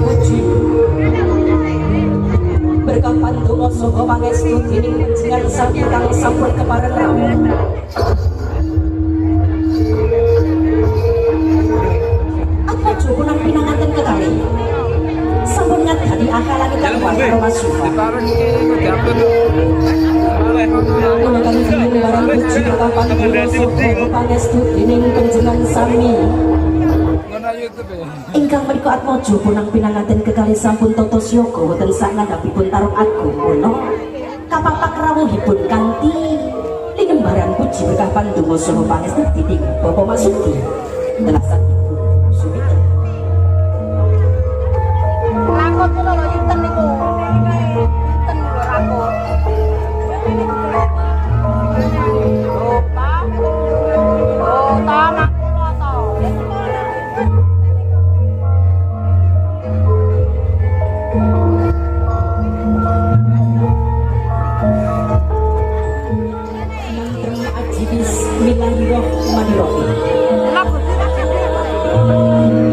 Puji berkah pandonga saha pangestu dening panjenengan sami kang sampun kepareng rawuh. Atmaja punang pinanganten kekalih sampun ngadani akalan kang karo Mas Yufa. Kula kang marang puji berkah pandonga saha pangestu dening panjenengan sami ingkang menika atmaja punang pinanganten kekalih sampun tata siaga wonten sak ngandhapipun tarung agung mula kapapak rawuhipun kanthi linembaran puji berkah pandonga saha pangestu dening Bapak Masudi telasan Ibu Sumita. Rakot ngono lho yuten niku. Yuten lho rakot. Lho ta. Lho ta nang kula to. Mantra aji bismillahirrahmanirrahim.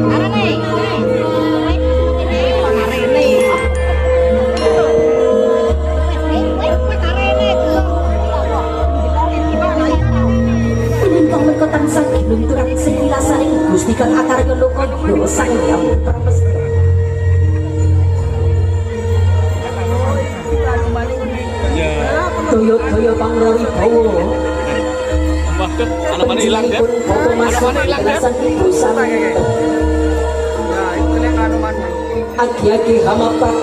Arene. Arene. Ingkang menika tansah ginunturan sing Gusti kang akarya loka ya Sang Hyang Pramesta. Toyo-toyo pangrawibawa. Waduh, anak mana hilang deh? Bapak Masudi telasan Ibu Samito. Agi-agi hamapak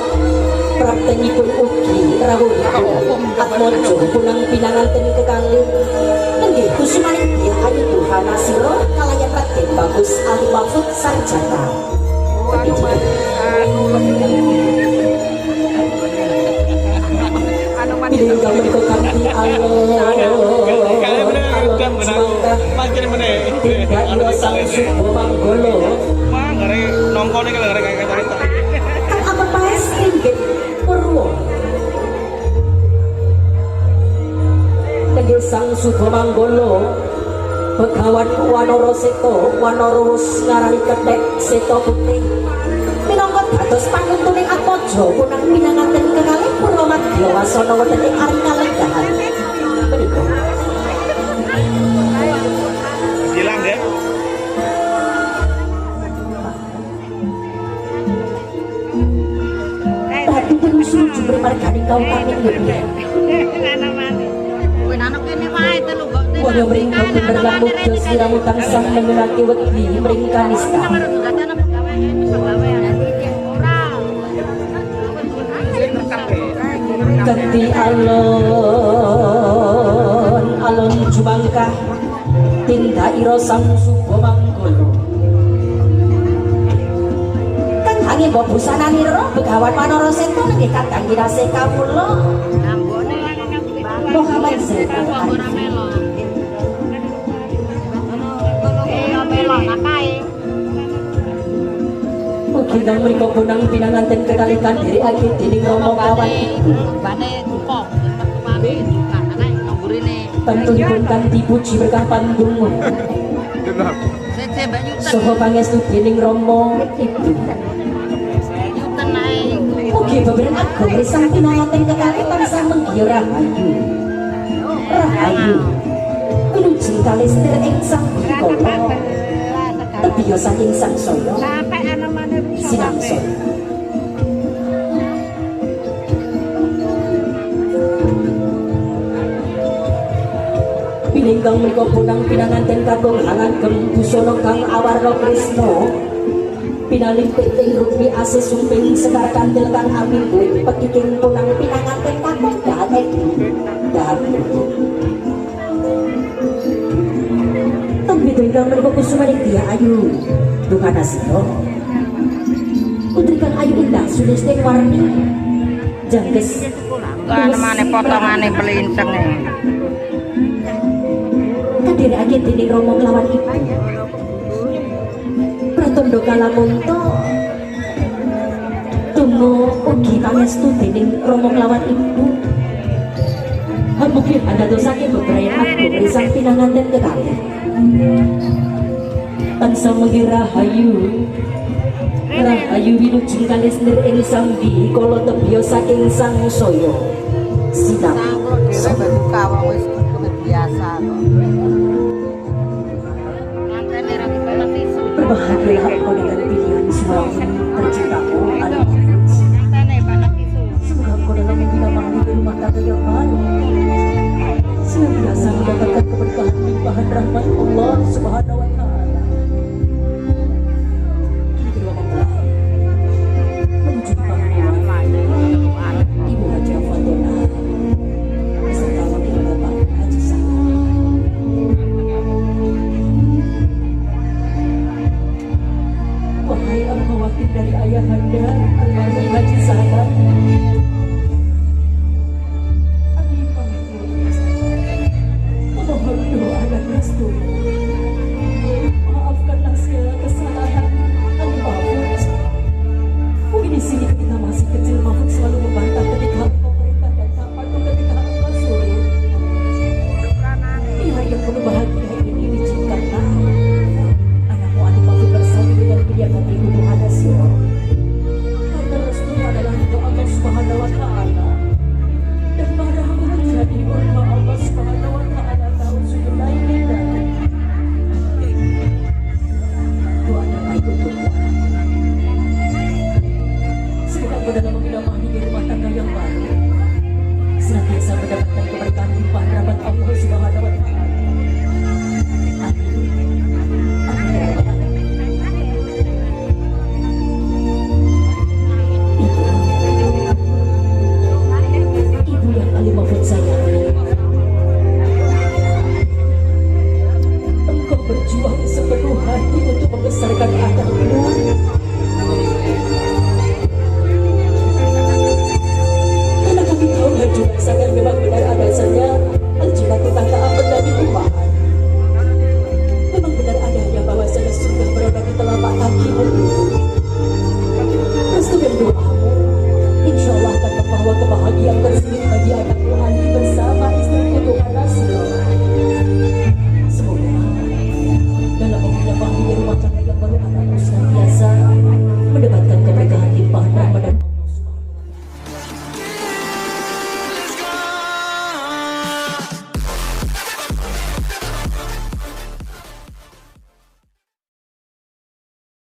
praptenipun ugi rawuhipun atmaja punang pinanganten kekalih nenggih kusumaning Dyah Ayu Duhanasira kalayan Raden Bagus Ali Mahfud Sarjana Pendidikan. Pilih ingkang menika kanthi alon alon jumangkah Mancing meneh. tindak sang Suba Manggala. Wah, ngare nongkone kalau ngare kayak cerita. Kang ampun paes ringgit purwa. Nenggih sang Suba Manggala Begawan Wanara Seta Wanara wus ngarani kethek Seta Putih minangka dados panuntuning atmaja punang pinanganten kekalih purwa madya wasana wonten ing aring kalenggahan menika. Hilang deh. Ratu terus jumber margani kaum kami lebih. Waya mring bener lan mudya sliramu tansah mengenake wedi mring kanista. Ganti alon alon jumangkah tindak ira sang Suba Manggala. Kang hange mbok busananira Begawan Wanara Seta nenggih kadang kinasih kawula Muhammad Zainal Arifin. Ugi kang mriko bonang pinanganten kekalih kandhirikake dening Rama kawan ibu. Tentunipun kanthi puji berkah pandonga saha pangestu dening Rama ibu. Mugi beberan agung risang pinanganten kekalih tansah menggiya rahayu. Rahayu. Wilujeng kalistir ing sang bikala. Tebiya saking sangsaya sinamsaya. Pilih kang mriko punang pinanganten kakung hangagem busana kang awarna krisna. Pinalimpik ing rukmi asih sumping sekar kantil kang amimbuh pekiking punang pinanganten kakung dahat edi dahat. Tembito ingkang menika kusumaning Dyah Ayu Duhanasira. Putri kang ayu indah sulisting warni jangkes Anemane potongane pelincenge. Kadherekake dening Rama kelawan ibu. Pratandha kalamunta tuna ugi pangestu dening Rama kelawan ibu. Mugi andadosake bebrayan agung risang pinanganten kekalih. Tansah mugi rahayu. Rahayu wilujeng kalisnir ing sambi kala tebya saking sangsaya sinap. Sang kula dhewe berduka wong wis biasa kok. Ngantene ra dipelet tisu. Berbahagia engkau dengan pilihan suami tercintaku Anu. Ngantene pelet tisu. Semoga engkau dalam membina mahli rumah tangga yang baru senantiasa mendapatkan keberkahan limpahan rahmat Allah Subhanahu wa Ta'ala. Kini kedua mempelai menuju pangkuan Ibu Haja Fatona beserta wakil Bapak Haji Salam. Wahai al-khawatir dari ayahanda almarhum Haji Salam, Ami pamit memohon doa dan restu. Maafkanlah segala kesalahan Ali Mahfud. Mungkin di sini ketika masih kecil Mahfud selalu membantah ketika engkau perintah dan tak patuh ketika engkau suruh. Di hari yang penuh bahagia ini izinkanlah anakmu Anu Mahfud bersatu dengan pilihan hatiku Tuhan Siro. Karena restu adalah ridho Allah Subhanahu wa Ta'ala. Dan marahmu menjadi murka Allah Subhanahu wa Ta'ala. Ta'udzubillahi min dzalik. Doa terbaik untukmu anakku. Semoga engkau dalam